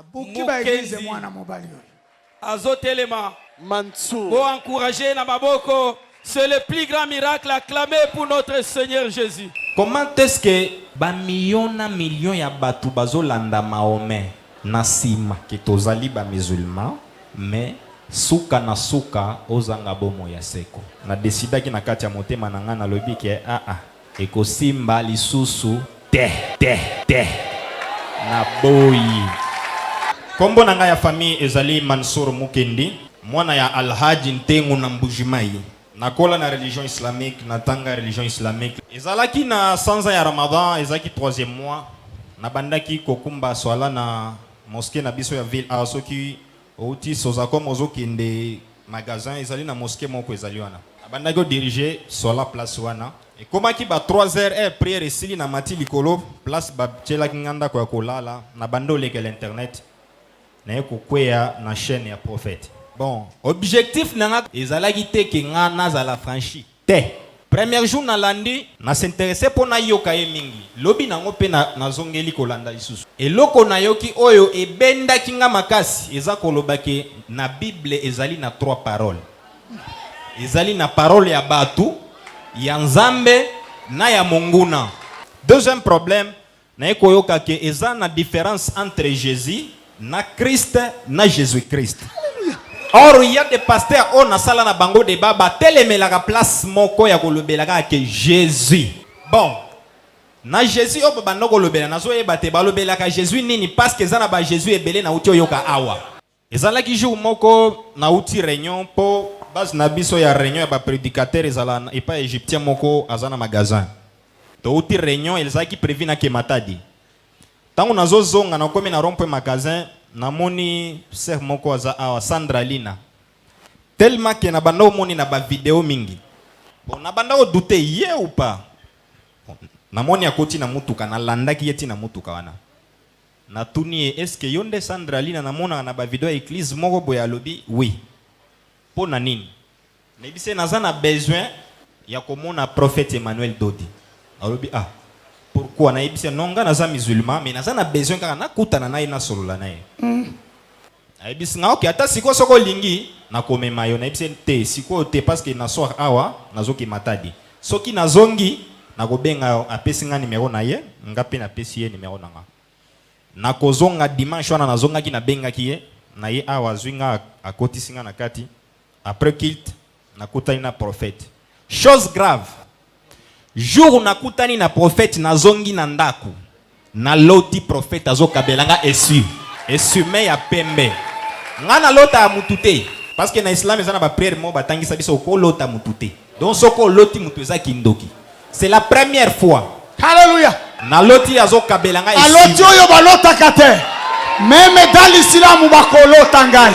Abuki ba église Mukendi. mwana mobali oyo. Azotelema. Mansour. Bo encourager na maboko. C'est le plus grand miracle acclamé pour notre Seigneur Jésus. Comment est-ce que ba millions na millions ya batu bazolanda Mahomet na sima que tozali ba musulmans mais suka na suka ozanga bomoi ya seko? Na decidaki na kati ya motema na ngai, nalobi que ah ah ekosimba lisusu te te te, naboyi. Kombo na ngai ya famille ezali Mansour Mukendi, mwana ya Alhadji Ntengu na Mbuji-Mayi. Nakola na religion islamique, natanga religion islamique. Ezalaki na sanza ya Ramadan, ezalaki troisième mois, nabandaki kokumba swala na mosquee na biso ya ville awa, soki owuti Sozacom ozokende magasin, ezali na mosquee moko ezali wana. Nabandaki ko diriger swala place wana. Ekomaki ba 3 heures, heure prière esili, namati likolo place batielaki nga ndako ya kolala, nabandi olekela internet. Naye kokweya na chaine ya prophète. Bon objectif na nga ezalaki te que nga nazala franchi te. Premier jour nalandi, na s'interesser po nayoka ye mingi. Lobi nango pe na nazongeli kolanda lisusu. Eloko nayoki oyo ebendaki nga makasi eza koloba que na bible ezali na trois paroles. Ezali na parole ya batu, ya Nzambe na ya monguna. Deuxième problème, Naye koyoka que eza na difference entre Jesus na Christ na Jesus Christ. Or il ya des pasteurs oyo nasala na bango debat batelemelaka place moko ya kolobela kaka que Jesus. Bon, na Jesus oyo babanda kolobela nazoyeba te balobelaka Jesus nini parce que eza na ba Jesus ebele nauti oyoka awa. Ezalaki jour moko nawuti reunion po base na biso ya reunion ya ba predicateurs ezala epai ya egyptien moko aza na magasin. Towuti reunion elzalaki prevu nake Matadi. Tango nazo zonga nakomi na rond point magasin namoni soeur moko aza awa Sandra Lina. Tellement que na banda omoni na ba video mingi. Bon na banda ko douter ye ou pas? Bon, namoni akoti na mutuka nalandaki ye ti na mutuka wana. Natuni ye est ce que yo nde Sandra Lina namonaka na ba video ya eglise moko boye alobi oui pona nini? Nayebisi ye naza na besoin ya komona prophète Emmanuel Dodi alobi ah pourquoi? Nayebisi ye non nga naza musulman mais naza na besoin kaka nakutana na ye nasolola na ye. Ayebisi nga ok ata sikoyo soki olingi nakomema yo nayebisi ye te sikoyo te parce que na soir awa nazoke Matadi soki nazongi nakobenga yo apesi nga numero na ye nga pe napesi ye numero na nga nakozonga dimanche wana nazongaki nabengaki ye naye awa azui nga akotisi nga na kati après culte nakutani na prophète chose grave Jour nakutani na prophète nazongi na ndaku naloti prophète azokabela nga essu essuie-main ya pembe nga nalota ya mutu te parce que na islam eza na ba prière moko batangisa biso okolota mutu te donc soki oloti mutu eza kindoki c'est la première fois Alléluia. Naloti azokabela nga Aloti oyo balotaka te. Meme dans l'islam bakolota ngai.